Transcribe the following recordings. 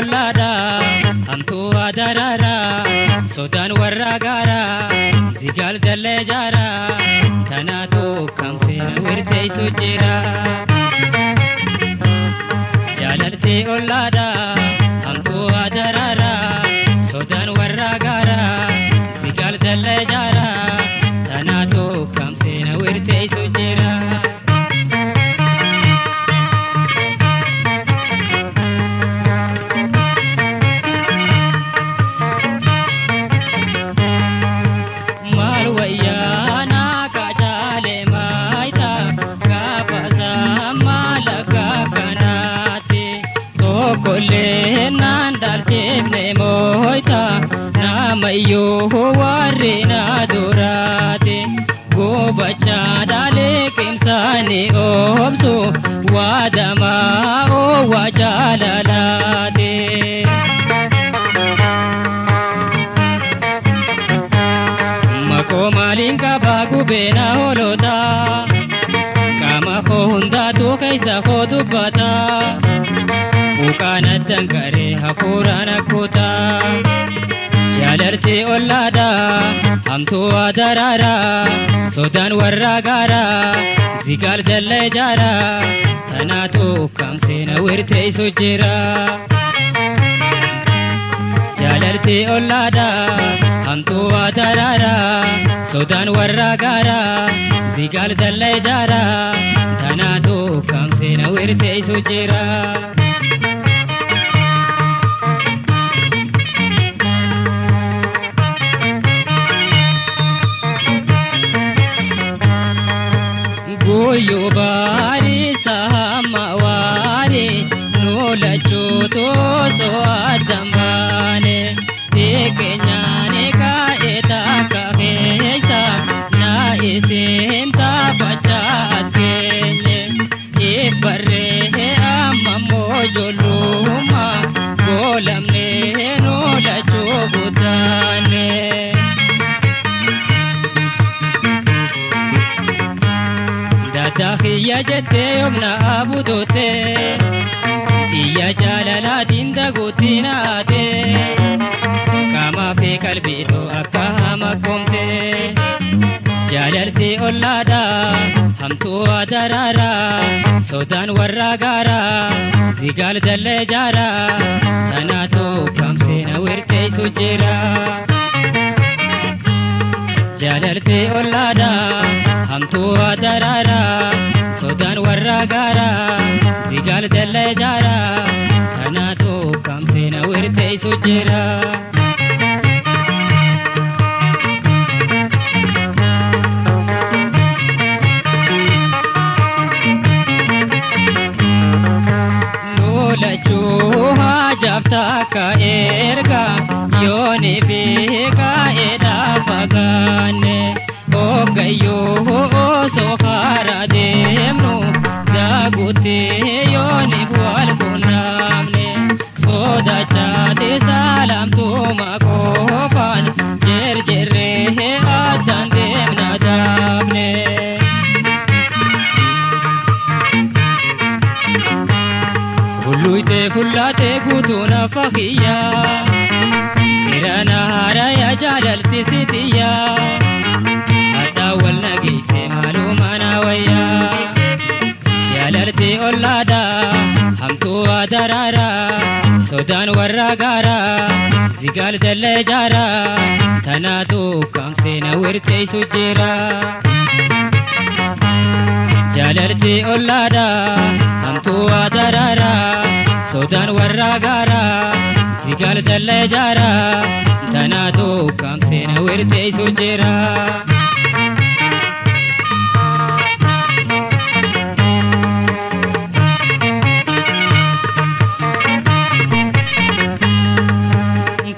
Ollaadha hamtuu adaraara sodaan warra gaara zigaal dallee jaara tanaatu kamseena wirteessu jira. Jaalaltee ollaadha hamtuu adaraara sodaan warra gaara zigaal dallee jaara tanaatu kamseena wirteessu jira. Maal wayyaana kacaale maayita gaafa maalaqa kanaatti tokkollee naan dhalchifne mooyita namayyuu warri na duraati gubachaa dhaalee qimsaanii oobsu waadamaa oowwa jaalalaati. Makoo maaliin qabaa gubeena hoolota qaama koo hundaatu keessa koo dubbata buqaan addan garee hafuuraan akkuta jaalalti ollaadha hamtuu adaraara sodaan warra gaara zigaal dallee jaara tanaatu kamseena wirteessu jira. Jaalalti ollaadha hamtuu adaraara sodaan warra gaara zigaal dallee jaara tanaatu kamseena wirteessu jira. Guyyuu baariisa hamma waari nuulachuutu osoo addan baane dhiqeenyaani kaa'e takka keessa na isin taphachaa as keenye ibbarree amma immoo ijoollummaa goolamnee nuulachuu guddaanne. Daakiyya jettee yoomna abudootee xiyya jaalalaatiin daguutti naatee qaamaa fi qalbiitoo akka hama koomtee jaalalti ollaadha hamtuu adaraara sodaan warra gaara zigaal dallee jaara tanaatu kamseena wirteessu jira. Jaalalti ollaadha hamtuu adaraara sodaan warra gaara zigaal dallee jaara tanaatu kamseena wirteessu jira. Nuulachuu haajaaf takka erga yooni fi kaa'eedha fagaanne hoggayyuu osoo karaa deemnu daagutti yooni wal qunnamne sodachaati salaamtuma qofaan jerjerree addaan deemna daafne. Hulluutee fullaatee guutuun afa kiyyaa Qirana haaraya jaalalti sitiyyaa Hadhaa wal nageesse maaluma na wayyaa Jaalalti ollaadha hamtuu adaraara sodaan warra gaara zigaal dallee jaara tanaatu kamseena wirteessu jira. Jaalalti ollaadha hamtuu adaraara sodaan warra gaara zigaal dallee jaara tanaatu kamseena wirteessu jira.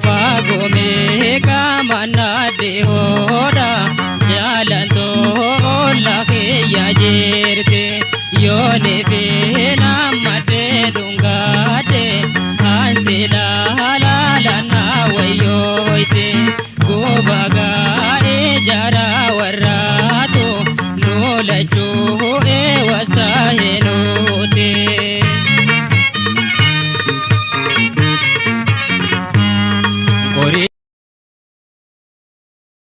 Faagomee qaama naaddihoodha jaalantoo olla kiyya jirti yooni fi nammadde dhungaadde ansi laalaalanna wayyoyti guba gaa'ee jara warraatu nuulachuu.